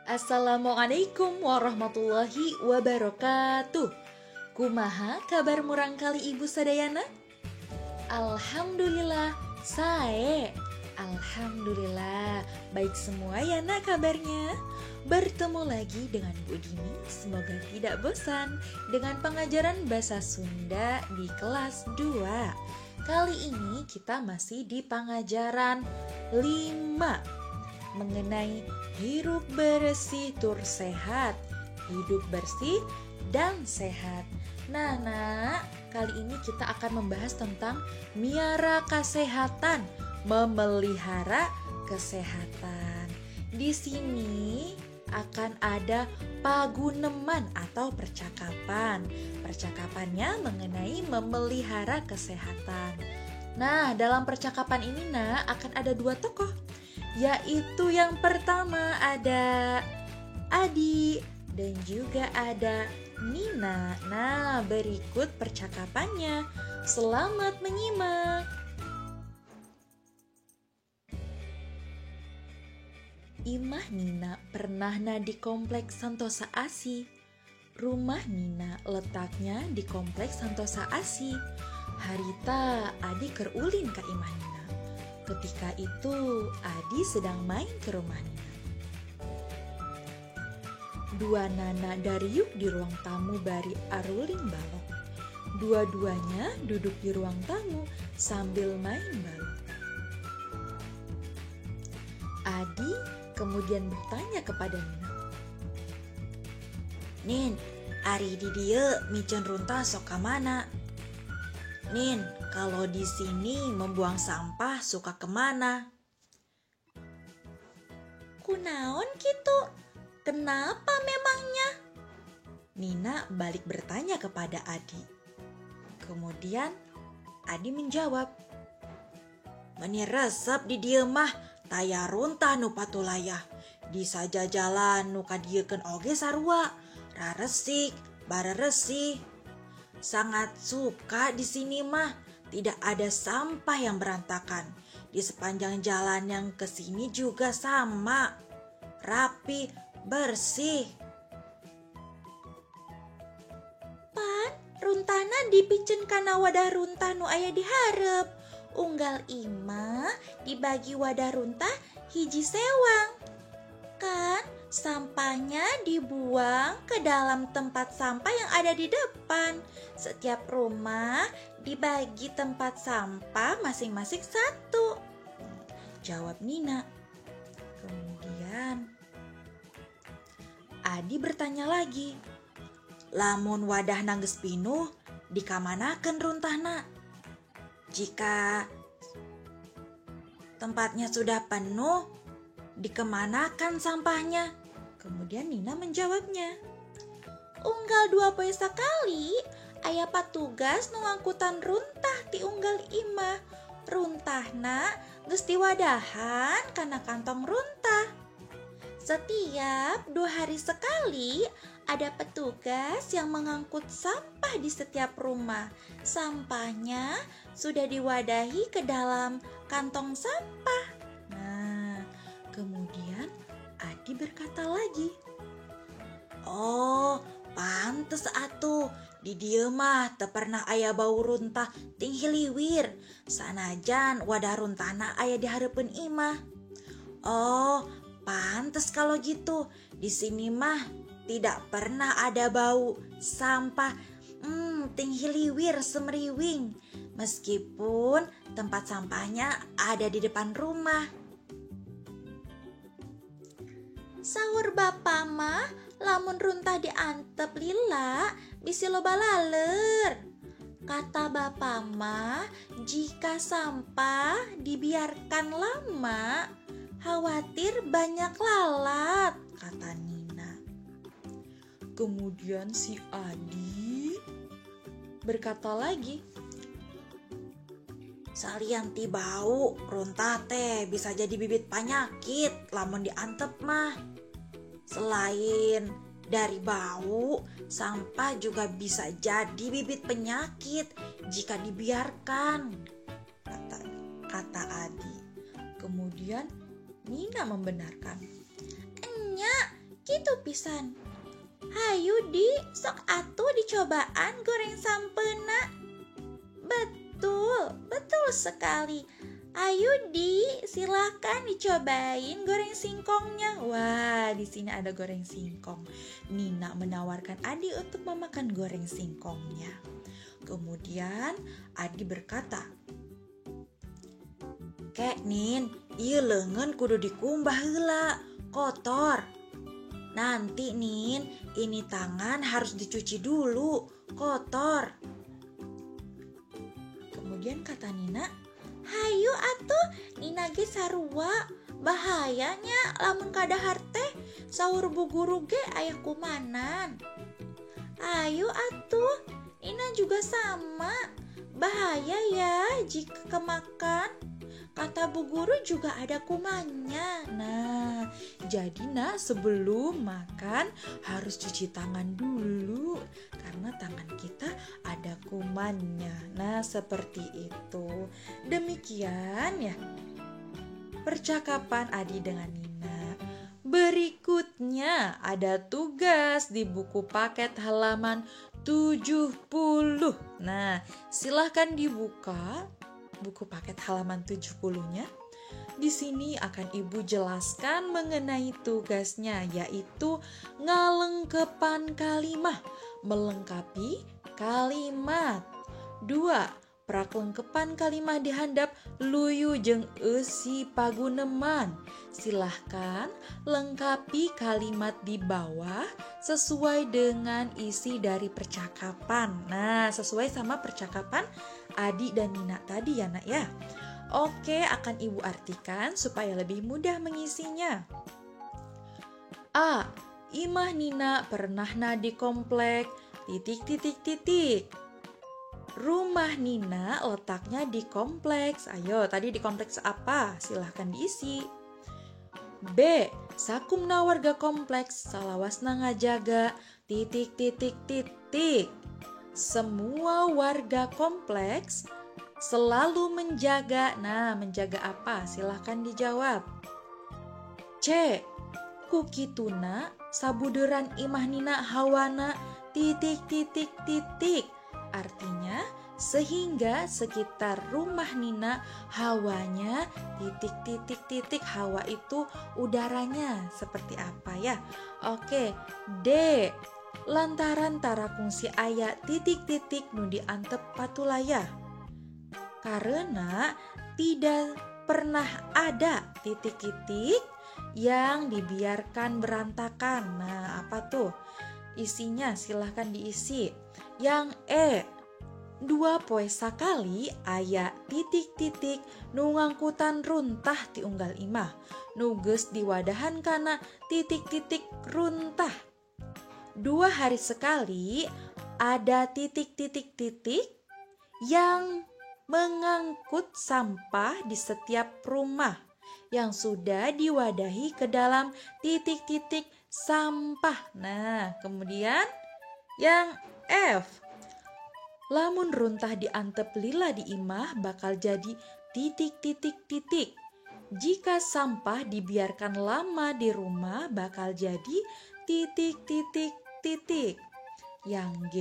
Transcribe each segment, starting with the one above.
Assalamualaikum warahmatullahi wabarakatuh. Kumaha kabar murangkali ibu sadayana? Alhamdulillah, sae. Alhamdulillah, baik semua ya nak kabarnya. Bertemu lagi dengan Bu Dini, semoga tidak bosan dengan pengajaran bahasa Sunda di kelas 2. Kali ini kita masih di pengajaran 5 mengenai hirup bersih tur sehat, hidup bersih dan sehat. Nah, nak, kali ini kita akan membahas tentang miara kesehatan, memelihara kesehatan. Di sini akan ada paguneman atau percakapan. Percakapannya mengenai memelihara kesehatan. Nah, dalam percakapan ini nak akan ada dua tokoh, yaitu yang pertama ada Adi dan juga ada Nina. Nah, berikut percakapannya. Selamat menyimak. Imah Nina pernah na di Kompleks Santosa Asih. Rumah Nina letaknya di Kompleks Santosa Asih. Harita Adi keur ulin ka imah Nina. Ketika itu Adi sedang main ke rumah Nina. Dua nana dariuk di ruang tamu bari aruling balok. Dua-duanya duduk di ruang tamu sambil main balok. Adi kemudian bertanya kepada Nina. Nin, ari di dieu miceun runtah sok ka mana? Nin, kalau di sini membuang sampah suka kemana? Kunaon kitu? Kenapa memangnya? Nina balik bertanya kepada Adi. Kemudian Adi menjawab, Meni resep di dieu mah taya runtah nu patulayah. Di sajajalan nu kadiekeun oge sarua, raresik, bareresih. Sangat suka di sini mah, tidak ada sampah yang berantakan. Di sepanjang jalan yang ke sini juga sama, rapi, bersih. Pan, runtahna dipiceun kana wadah runtah nu aya di hareup. Unggal imah dibagi wadah runtah hiji sewang. Kan sampahnya dibuang ke dalam tempat sampah yang ada di depan. Setiap rumah dibagi tempat sampah masing-masing satu, jawab Nina. Kemudian Adi bertanya lagi, Lamun wadah geus pinuh, dikamanakeun runtahna? Jika tempatnya sudah penuh, dikemanakan sampahnya? Kemudian Nina menjawabnya, Unggal 2 poe sakali, aya patugas nu ngangkutan runtah ti unggal imah. Runtahna geus diwadahan kana kantong runtah. Setiap 2 hari sekali ada petugas yang mengangkut sampah di setiap rumah. Sampahnya sudah diwadahi ke dalam kantong sampah. Nah, kemudian Adi berkata lagi, Oh, pantes atuh di dieu mah teu pernah aya bau runtah ting hiliwir. Sanajan wadah runtahna aya di hareupeun imah. Oh, pantes kalau gitu. Di sini mah tidak pernah ada bau sampah ting hiliwir semeriwing. Meskipun tempat sampahnya ada di depan rumah. Sahur bapa mah lamun runtah diantep lila bisi loba laler. Kata bapa mah jika sampah dibiarkan lama khawatir banyak lalat, kata Nina. Kemudian si Adi berkata lagi, Salian ti bau runtah teh bisa jadi bibit penyakit lamun diantep mah. Selain dari bau, sampah juga bisa jadi bibit penyakit jika dibiarkan, kata Adi. Kemudian Nina membenarkan, Enya, Kitu pisan. Hayu di, sok atuh dicobaan goreng sampeuna. Betul, betul sekali. Ayo di, silakan dicobain goreng singkongnya. Wah, di sini ada goreng singkong. Nina menawarkan Adi untuk memakan goreng singkongnya. Kemudian Adi berkata, "Kek Nin, ieu leungeun kudu dikumbah heula, kotor. Nanti Nin, ini tangan harus dicuci dulu, kotor." Kemudian kata Nina, "Hayu atuh, Nina ge sarua, bahayanya lamun kadahar teh saur bu guru ge aya kumanan. Ayo atuh, Nina juga sama, bahaya ya jika kemakan. Kata bu guru juga ada kumannya." Nah, jadi nak sebelum makan harus cuci tangan dulu karena tangan kita ada kumannya. Nah, seperti itu. Demikian ya percakapan Adi dengan Nina. Berikutnya ada tugas di buku paket halaman 70. Nah, silahkan dibuka buku paket halaman 70-nya. Di sini akan Ibu jelaskan mengenai tugasnya, yaitu ngalengkepan kalimah, melengkapi kalimat. 2. Praklengkepan kalimah dihandap luyu jeung eusi paguneman. Silahkan lengkapi kalimat di bawah sesuai dengan isi dari percakapan. Nah, sesuai sama percakapan Adi dan Nina tadi ya nak ya. Oke, akan Ibu artikan supaya lebih mudah mengisinya. A. Imah Nina pernahna di komplek titik titik titik. Rumah Nina letaknya di kompleks. Ayo, tadi di kompleks apa? Silahkan diisi. B. Sakumna warga kompleks salawasna ngajaga titik titik titik. Semua warga kompleks selalu menjaga. Nah, menjaga apa? Silahkan dijawab. C. Kukituna sabuderan imah Nina hawana titik titik titik. Artinya, sehingga sekitar rumah Nina hawanya titik titik titik. Hawa itu udaranya seperti apa ya? Oke, D. Lantaran tarakungsi aya titik titik nu diantep patulaya. Karena tidak pernah ada titik titik yang dibiarkan berantakan. Nah, apa tuh? Isinya silahkan diisi. Yang E. 2 poe sakali aya titik-titik nu ngangkutan runtah ti unggal imah. Nu geus diwadahan kana titik-titik runtah. 2 hari sekali ada titik-titik-titik yang mengangkut sampah di setiap rumah yang sudah diwadahi ke dalam titik-titik sampah. Nah, kemudian yang F. Lamun runtah diantep lila di imah bakal jadi titik titik titik. Jika sampah dibiarkan lama di rumah bakal jadi titik titik titik. Yang G.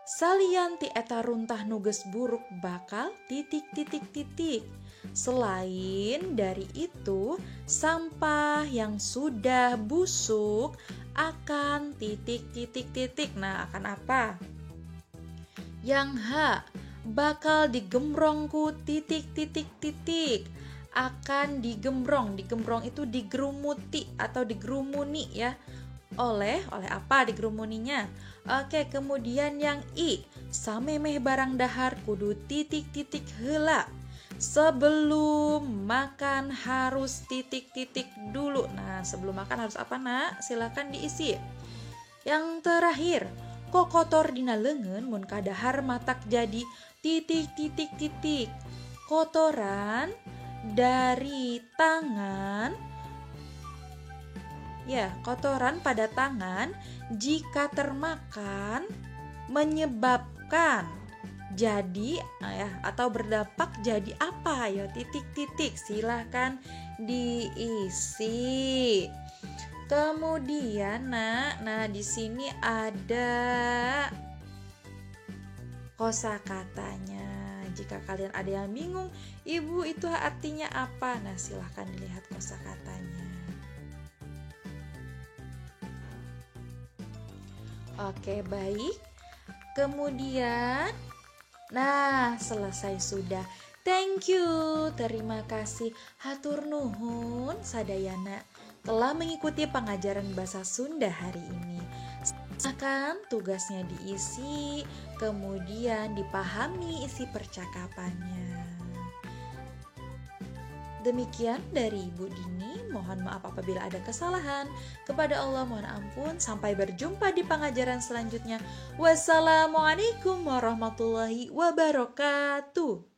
Salian ti eta runtah nu geus buruk bakal titik titik titik. Selain dari itu, sampah yang sudah busuk akan titik titik titik. Nah, akan apa? Yang H, bakal digembrongku titik titik titik. Akan digembrong. Digembrong itu digerumuti atau digerumuni ya. Oleh apa digerumuninya? Oke, kemudian yang I, samemeh barang dahar kudu titik titik heula. Sebelum makan harus titik titik dulu. Nah, sebelum makan harus apa nak? Silakan diisi. Yang terakhir, kokotor dina leungeun mun kadahar matak jadi titik titik titik. Kotoran dari tangan. Ya, kotoran pada tangan jika termakan menyebabkan jadi ya, atau berdampak jadi apa ya titik-titik. Silahkan diisi. Kemudian, nah di sini ada kosakatanya. Jika kalian ada yang bingung, ibu itu artinya apa? Nah, silahkan dilihat kosakatanya. Oke, baik. Kemudian, nah selesai sudah. Thank you, terima kasih. Hatur nuhun sadayana telah mengikuti pengajaran bahasa Sunda hari ini. Silakan tugasnya diisi, kemudian dipahami isi percakapannya. Demikian dari Ibu Dini, mohon maaf apabila ada kesalahan. Kepada Allah mohon ampun. Sampai berjumpa di pengajaran selanjutnya. Wassalamualaikum warahmatullahi wabarakatuh.